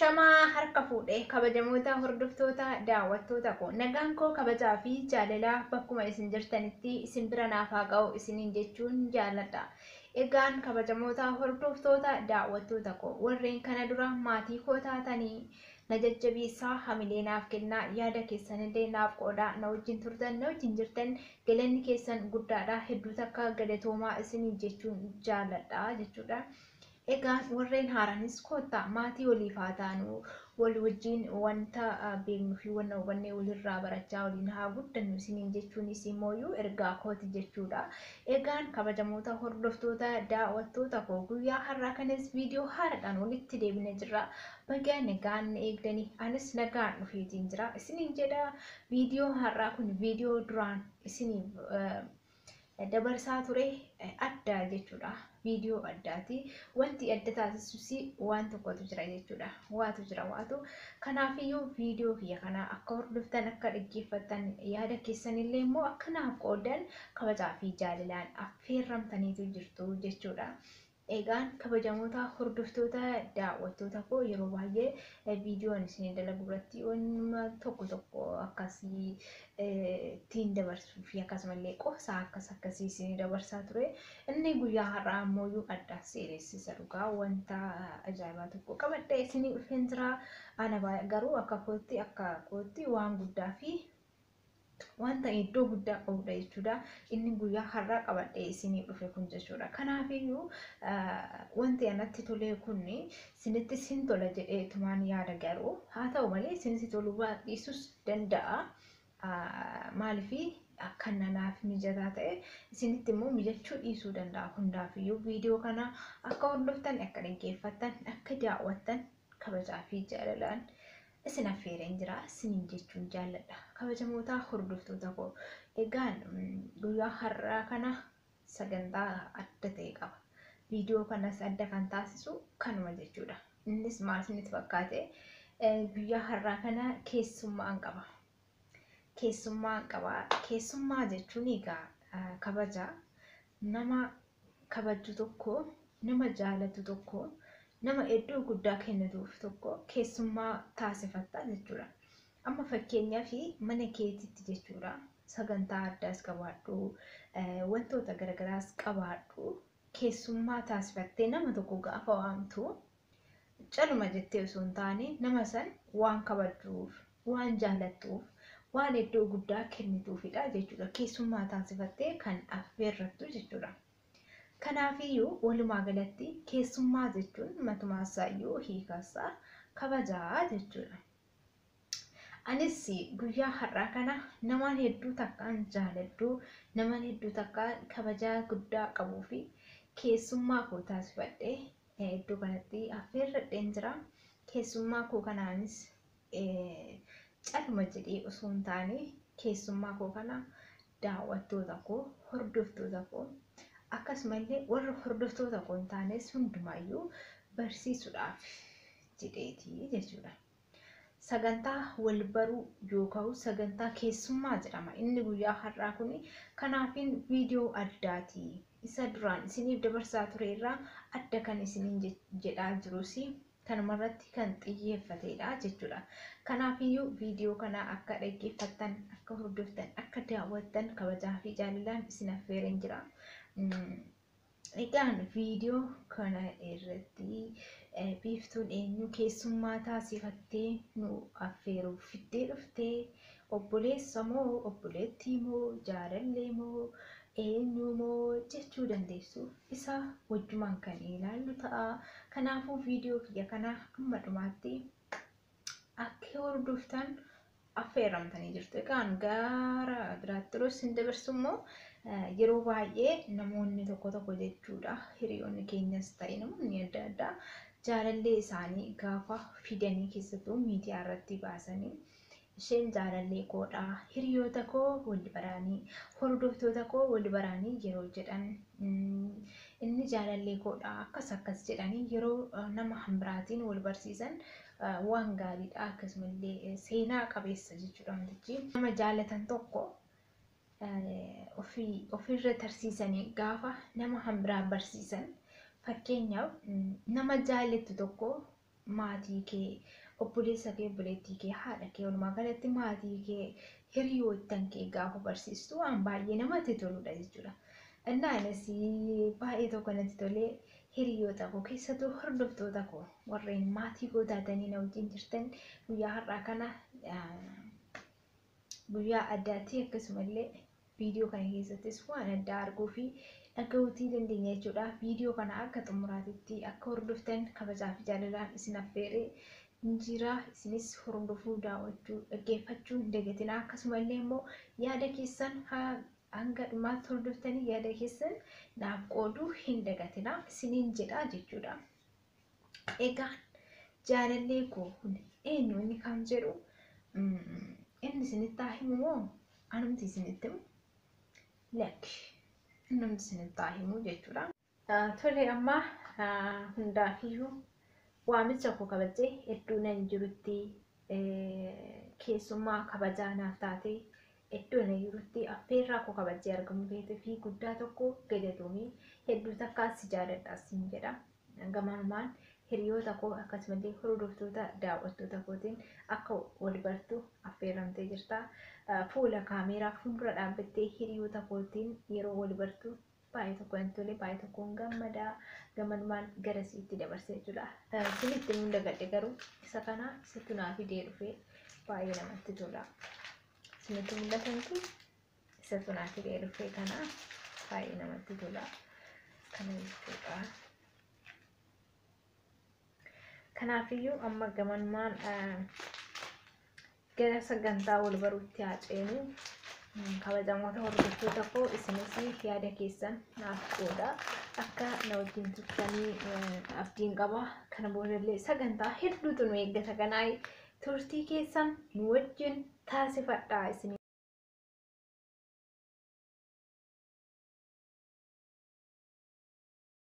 Ashamaa harka fuudhee kabajamoota hordoftoota daawwattoota koo, nagaan koo kabajaa fi jaalalaa bakkuma isin jirtanitti isin bira naaf haa ga'u isiniin jechuun jaalladha. Egaan kabajamoota hordoftoota daawwattoota koo, warreen kana dura maatii koo taatanii na jajjabeessaa, hamilee naaf kennaa, yaada keessanillee naaf qoodaa na wajjin turtan, na wajjin jirtan, galanni keessan guddaadha, hedduu takka galatoomaa isiniin jechuun jaalladha jechuudha. Egaa warreen haaranis koottaa maatii waliif haa taanu, wal wajjin wanta beeknuu fi wanta hubannee walirraa barachaa waliin haa guddannu isiniin jechuunis immoo ergaa kooti jechuudha. Egaan kabajamoota hordoftoota daawwattoota koo, guyyaa har'aa kanas viidiyoo haaraadhaan walitti deebinee jirra. Baga nagaan na eegdanii, anis nagaan dhufeetiin jira isiniin jedha. Viidiyoo har'aa kun viidiyoo duraan isiniif dabarsaa ture adda jechuudha. Viidiyoo addaati. Wanti adda taasisus waan tokkotu jira jechuudha. Waatu jira waatu. Kanaafiyyuu viidiyoo kiyya kana akka hordoftan, akka dhaggeeffattan, yaada keessanillee immoo akka naaf qoodan kabajaa fi jaalalaan affeerramtaniitu jirtu jechuudha. Egaan kabajamoota hordoftoota daawwattoota koo, yeroo baay'ee viidiyoon isin dalagu irratti wanuma tokko tokko akkasii ittiin dabarsuu fi akkasumallee qoosaa akkas akkasii isin dabarsaa ture. Inni guyyaa har'aa ammoo adda seenessisa, dhugaa wanta ajaa'ibaa tokko qabadhee isinii dhufeen jira. Ana garuu akka kootti waan guddaa fi wanta iddoo guddaa qabudha jechuudha. Inni guyyaa har'aa qabadhee isinii dhufe kun jechuudha. Kanaafiyyuu wanti anatti tole kun isinitti sin tola jedheetumaan yaada, garuu haa ta'u malee isinitti toluu dhiisuus danda'a. Maaliifii akka nanaaf mijataa ta'e isinitti immoo mijachuu dhiisuu danda'a. Hundaafiyyuu viidiyoo kana akka hordoftan, akka dhaggeeffattan, akka daawwattan kabajaa fi jaalalaan isin affeereen jira isiniin jechuun jaalladha. Kabajamoota hordoftoota koo, egaan guyyaa har'aa kana sagantaa adda ta'e qaba. Viidiyoo kanas adda kan taasisu kanuma jechuudha. Innis maal isinitti fakkaate? Guyyaa har'aa kana keessummaan qaba. Keessummaan qaba. Keessummaa jechuun egaa kabaja nama kabaju tokko, nama jaalatu tokko, nama iddoo guddaa kennituuf tokko keessummaa taasifatta jechuudha. Amma fakkeenyaaf mana keetitti jechuudha, sagantaa addaas qabaadhu, wantoota garagaraas qabaadhu, keessummaa taasifattee nama tokko gaafa waamtu caluma jettee osoo hin taane nama san waan kabajjuuf, waan jaalattuuf, waan iddoo guddaa kennituufidha jechuudha. Keessummaa taasifattee kan affeerrattu jechuudha. Kanaafiyyuu walumaa galatti keessummaa jechuun matumaansaayyuu hiikaasaa kabajaa jechuudha. Anis guyyaa har'aa kana namaan hedduu takkaan jaaladhu, namaan hedduu takkaan kabajaa guddaa qabuu fi keessummaa koo taasifadhee iddoo kanatti affeerradheen jira. Keessummaa koo kanaanis caluma jedhee osoo hin taane keessummaa koo kana daawwattoota koo, hordoftoota koo, akkasumallee warra hordoftoota koo hin taanes hundumaayyuu barsiisuudhaaf jedheetii jechuudha. Sagantaa wal baruu yookaan sagantaa keessummaa jedhama. Inni guyyaa har'aa kun kanaafin viidiyoo addaati. Isa duraan isiniif dabarsaa ture irraa adda kan isiniin jedhaa jirus kanumarratti kan xiyyeeffatedha jechuudha. Kanaafiyyuu viidiyoo kana akka dhaggeeffattan, akka hordoftan, akka daawwattan kabajaa fi jaalalaan isin affeereen jira. Egaan viidiyoo kana irratti Biiftuun eenyu keessummaa taasifattee nu affeeruuf fiddee dhuftee? Obboleessa moo, obboleettii moo, jaalallee moo, eenyu moo jechuu dandeessu. Isa wajjumaan kan ilaallu ta'a. Kanaafuu viidiyoo kiyya kana amma dhumaatti akka hordoftan affeeramtanii jirtu. Egaan gara biraatti yeroo isin dabarsu immoo, yeroo baay'ee namoonni tokko tokko jechuudha, hiriyoonni keenyas ta'e namoonni adda addaa, jaalallee isaanii gaafa fidanii keessattuu miidiyaa irratti baasanii, "Isheen jaalallee koodha, hiriyoota koo wal baraanii, hordoftoota koo wal baraanii" yeroo jedhan, "Inni jaalallee koodha" akkas akkas jedhanii yeroo nama hambiraatiin wal barsiisan waan gaariidha, akkasumallee seenaa qabeessa jechuudha wantichi. Nama jaalatan tokko ofii ofirra tarsiisanii gaafa nama hambiraa barsiisan, fakkeenyaaf nama jaalattu tokko maatii kee, obboleessa kee, obboleettii kee, haadha kee, walumaa galatti maatii kee, hiriyoottan kee gaafa barsiistu waan baay'ee namatti toludha jechuudha. Innaa anis baay'ee tokko natti tolee hiriyoota koo keessattuu hordoftoota koo warreen maatii koo taatanii na wajjin jirtan guyyaa har'aa kana guyyaa addaatti akkasumallee viidiyoo kana keessattis waan addaa arguu fi dhaga'uutii dandeenya jechuudha. Viidiyoo kana akka xumuraatitti akka hordoftan kabajaa fi jaalalaan isin affeeree jira. Isinis hordofuu, daawwachuu, dhaggeeffachuu hin dagatinaa. Akkasumallee immoo yaada keessan hanga dhumaatti hordoftanii yaada keessan naaf qooduu hin dagatinaa isiniin jedha jechuudha. Egaa jaalallee koo kun eenyu inni kan jedhu inni isinitti haa himu moo anumti isinitti himu? Lakki, innumti isinitti haa himu jechuudha. Tole amma hundaafiyyuu waamicha koo kabajee iddoo nan jirutti keessummaa kabajaa naaf taatee iddoo nan jirutti affeerraa koo kabajee argamuu keetii fi guddaa tokko galatoomii hedduu takkaa si jaaladha siin jedha. Gamanumaan hiriyoota koo akkasumallee hordoftoota daawwattoota kootiin akka wal bartu affeeramtee jirta. Fuula kaameeraa fuuldura dhaabbattee hiriyoota kootiin yeroo wal bartu baay'ee tokko natti tole, baay'ee tokkoon gammadaa gamanumaan gara siitti dabarsee jechuudha. Isinitti himuu dagadhe garuu isa kana isattu naa fidee dhufee baay'ee namatti tola. Isinitti mul'atanti isattu naa fidee dhufee kana baay'ee namatti tola. Kana jechuudha. Kanaafiyyuu amma gamanumaan gara sagantaa wal baruutti haa ceenu. Kabajamoota hordoftoota koo isinis yaada keessan naaf qooda. Akka na wajjin turtanii abdiin qaba. Kana boodallee sagantaa hedduutu nu eeggata. Kanaaf turtii keessan nu wajjin taasifadhaa isin.